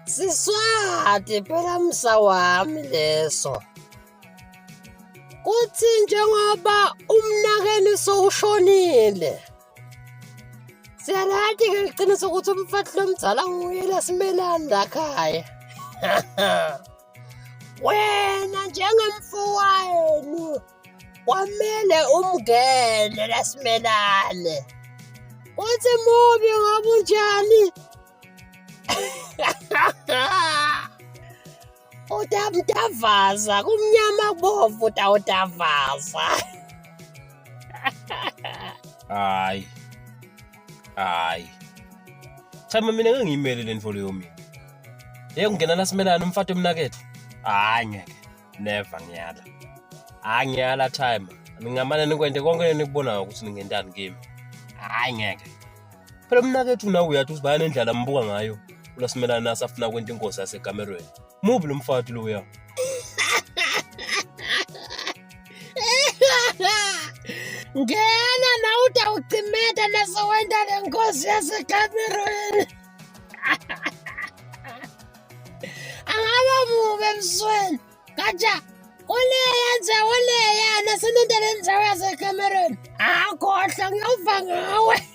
Siswati phela msa wami leso. Kuthi njengoba umnakeni sowushonile. Siyalati ke liqiniso ukuthi umfati lomdzala nguye lasimelani lakhaya. Wena njengemfowenu kwamele umngene lasimelane. Uthi mubi ngabe unjani? Utamtavaza kumnyama kubovu utawutavaza. Hayi. Hayi. Chama mina ngeke ngiyimele le nto leyo mina. Yeke kungena lasimelane umfati omnakethu. Hayi ngeke. Never ngiyala. Hayi ngiyala time. Ningamane nikwente konke enikubonayo ukuthi ningentani kimi. Hayi ngeke. Phela umnakethu nawe uyathi usibaya nendlela ambuka ngayo ulasimelana nasafuna kwenta inkosi yasekamerweni. Mubi lo mfati loya. Ngena nawe utawucimeta nasewenta le nkosi yasekamerweni. Angaba mubi ebusweni. Kaja, kuleya ndzawo leya nasenenta le ndzawo yasecameron. Akhohlwa ngiyova ngawe.